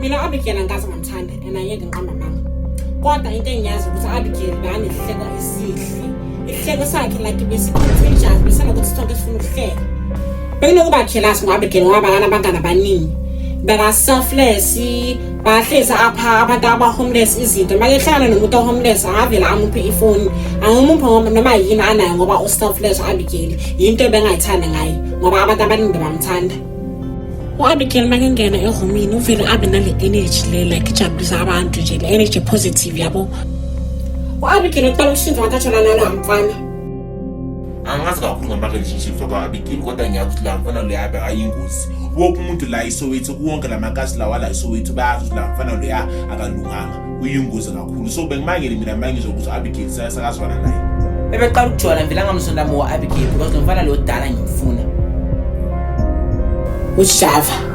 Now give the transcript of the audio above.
Mina Abigail angikaze ngamthanda and angeke ngiqamba amanga. Kodwa into engiyazi ukuthi Abigail bekanesihleko esihle. Isihleko sakhe like besi-contagious, besenokuthi sonke sifuna ukuhleka. Bekunokuba jealous ngo-Abigail ngoba bakanabangani abaningi. Beka-selfless, bahlezi apha abantu aba-homeless izinto. Uma kehlangana nomuntu o-homeless angavele amuphe ifoni. Angimuphe ngoba noma yini anayo ngoba u-selfless u-Abigail. Yinto ebengayithanda ngaye ngoba abantu abaningi bebamthanda. U-Abigail makengena erumini uvele abe nale energy le like ijabulisa abantu nje, le energy positive yabo. U-Abigail uqala ukushintsha wathi athola nalo mfana. Angazi kakhulu ngama-relationships wakwa-Abigail, kodwa ngiyazi ukuthi la mfana loya abe ayingozi. Wonke umuntu la eSoweto, kuwonke la makasi lawa la eSoweto, bayazi ukuthi la mfana loya akalunganga, uyingozi kakhulu. So bengimangele mina mangizwa ukuthi u-Abigail sakazwana naye. Bebeqala ukujola ngivela ngamsonda mo Abigail because lo mfana lo dala ngimfuna. UJava.